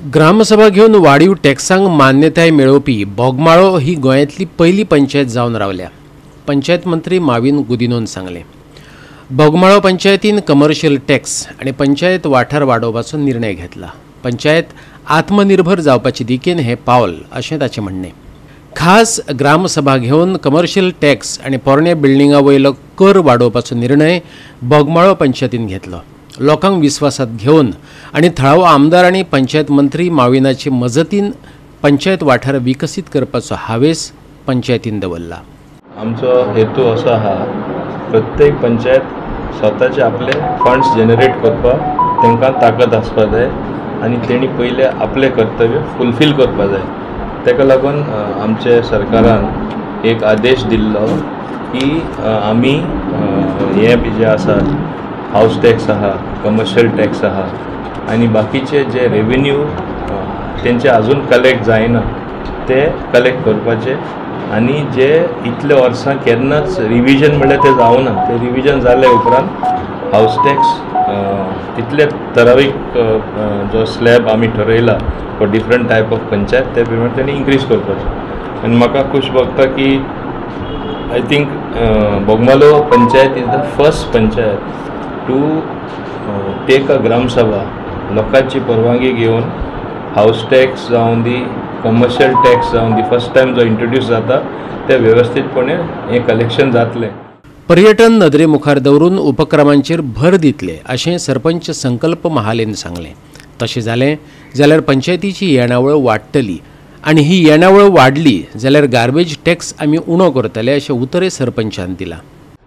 ग्रामसभा घेवन वाडीव टॅक्सांक मान्यताय मेळोवपी बोगमाळो ही गोंयांतली पयली पंचायत जावन रावल्या. पंचायत मंत्री माविन गुदिनोन सांगलें, बोगमाळो पंचायतीन कमर्शियल टॅक्स आनी पंचायत वाठार वाडोवपाचो निर्णय घेतला. पंचायत आत्मनिर्भर जावपाचे दिकेन हें पावल अशें ताचें म्हणणें. खास ग्रामसभा घेवन कमर्शियल टॅक्स आनी पोरण्या बिल्डिंगा वयलो कर वाडोवपाचो निर्णय बोगमाळो पंचायतीन घेतलो. लोकांक विस्वासात घेवन आनी थळावो आमदार आनी पंचायत मंत्री माविनाचे मजतीन पंचायत वाठार विकसीत करपाचो हावेस पंचायतीन दवरला. आमचो हेतू असो आहा, प्रत्येक पंचायत स्वताचे आपले फंड्स जनरेट करपाक तांकां ताकद आसपा जाय आनी तेणी पयले आपलें कर्तव्य फुलफील करपा जाय. ताका लागून आमचे सरकारान एक आदेश दिल्लो की आमी हें बी जें आसा, हावस टॅक्स आहा, कमर्शियल टॅक्स आहा आनी बाकीचे जे रेवेन्यू तेंचे अजून कलेक्ट जायना ते कलेक्ट करपाचे आनी जे इतले वर्सां केन्नाच रिविजन म्हणल्यार ते जावना, ते रिविजन जाले उपरांत हावस टॅक्स तितले ठरावीक जो स्लॅब आमी ठरयला for different type of panchayat ते प्रमाणे तेणी इन्क्रीज करपाचो. आनी म्हाका खूश भोगता की I think Bogmalo panchayat is the first panchayat to take a gram sabha, लोकांची परवानगी घेवन हावस टॅक्स जावन दी, कमर्शियल टॅक्स जावन दी, फर्स्ट टायम जो इंट्रोड्यूस जाता ते वेवस्थीतपणे हें कलेक्शन जातलें. पर्यटन नदरे मुखार दवरून उपक्रमांचेर भर दितले अशें सरपंच संकल्प महालेन सांगलें. तशें जालें जाल्यार पंचायतीची येणावळ वाडटली आनी ही येणावळ वाडली जाल्यार गार्बेज टॅक्स आमी उणो करतले अशें उतरय सरपंचान दिलां.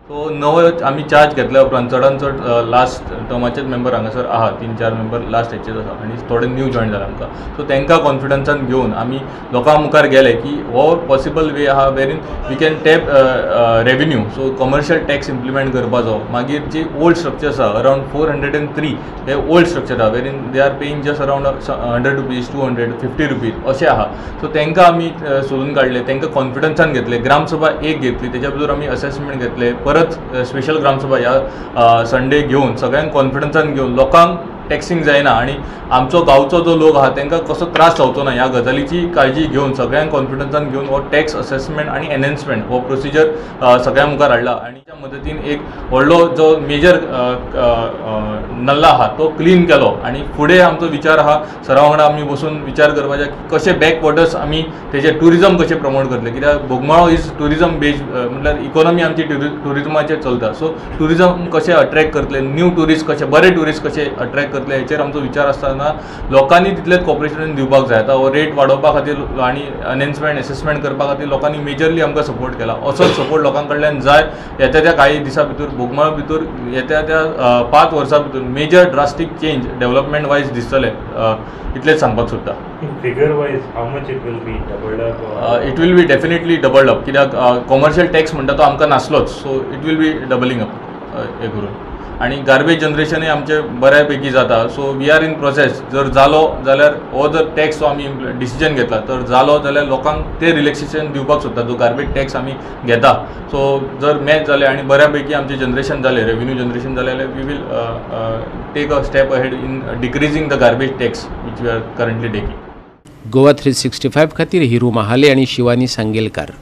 सो नवो आमी चार्ज घेतल्या उपरांत चडान चड लास्ट टर्माचेच मेंबर हांगासर आहा, 3-4 मेंबर लास्ट हेचेच आसा आनी थोडे न्यू जॉयन जाले आमकां. सो तांकां कॉन्फिडन्सान घेवन आमी लोकां मुखार गेले की हो पॉसिबल वे आहा wherein we can tap revenue. So commercial tax implement करपाचो, मागीर जी ओल्ड स्ट्रक्चर आसा अरावंड 403 हे ओल्ड स्ट्रक्चर आहा wherein they are paying just around 100 rupees, 250 rupees अशें आहा. सो तांकां आमी सोदून काडले, तांकां कॉन्फिडन्सान घेतले, ग्रामसभा एक घेतली, तेच्या भितर आमी असेसमेंट घेतले, परत स्पेशल ग्रामसभा ह्या संडे घेवन सगळ्यांक कॉन्फिडन्सान घेवन लोकांक टॅक्सिंग जायना आनी आमचो गांवचो जो लोक आहा तांकां कसो त्रास जावचो ना ह्या गजालीची काळजी घेवन सगळ्यांक कॉन्फिडन्सान घेवन हो टॅक्स असेसमेंट आनी एनहेन्समेंट हो प्रोसिजर सगळ्यां मुखार हाडला आनी त्या मदतीन एक व्हडलो जो मेजर नल्ला आहा तो क्लीन केलो. आनी फुडें आमचो विचार आहा सरा वांगडा आमी बसून विचार करपाचे कशे बॅकवॉटर्स आमी तेजे ट्युरिजम कशें प्रमोट करतले, कित्याक बोगमाळो is tourism based, म्हटल्यार इकोनॉमी आमची ट्युरिजमाचेर चलता. सो ट्युरिजम कशें अट्रॅक्ट करतले, न्यू ट्युरिस्ट कशे, बरे ट्युरिस्ट कशे अट्रॅक्ट करतले हेचेर आमचो विचार आसतना लोकांनी तितलेंच कॉपरेशन दिवपाक जाय. आतां हो रेट वाडोवपा खातीर आनी एनहेन्समेंट एसेसमेंट करपा खातीर लोकांनी मेजरली आमकां सपोर्ट केला. असोच सपोर्ट लोकां कडल्यान जाय. येत्या त्या काही दिसां भितर बोगमाळो भितर येत्या त्या 5 वर्सां भितर major drastic change development wise दिसतले, इतलेंच सांगपाक सोदता. Figure wise how much it will be doubled up? It will be definitely doubled up, कित्याक कॉमर्शियल टॅक्स म्हणटा तो आमकां नासलोच. So it will be doubling up हें करून. आनी गार्बेज जनरेशनूय आमचें बऱ्या पैकी जाता. So we are in process. जर जालो जाल्यार हो जर टॅक्स जो आमी डिसिजन घेतला तर जालो जाल्यार लोकांक ते रिलॅक्सेशन दिवपाक सोदता जो गार्बेज टॅक्स आमी घेता. सो जर मॅच जाले आनी बऱ्या पैकी आमचें जनरेशन जालें, रेवेन्यू जनरेशन जालें जाल्यार we will take a step ahead in decreasing the garbage tax which we are currently taking. Goa 365 खातीर हिरू महाले आनी शिवानी सांगेलकार.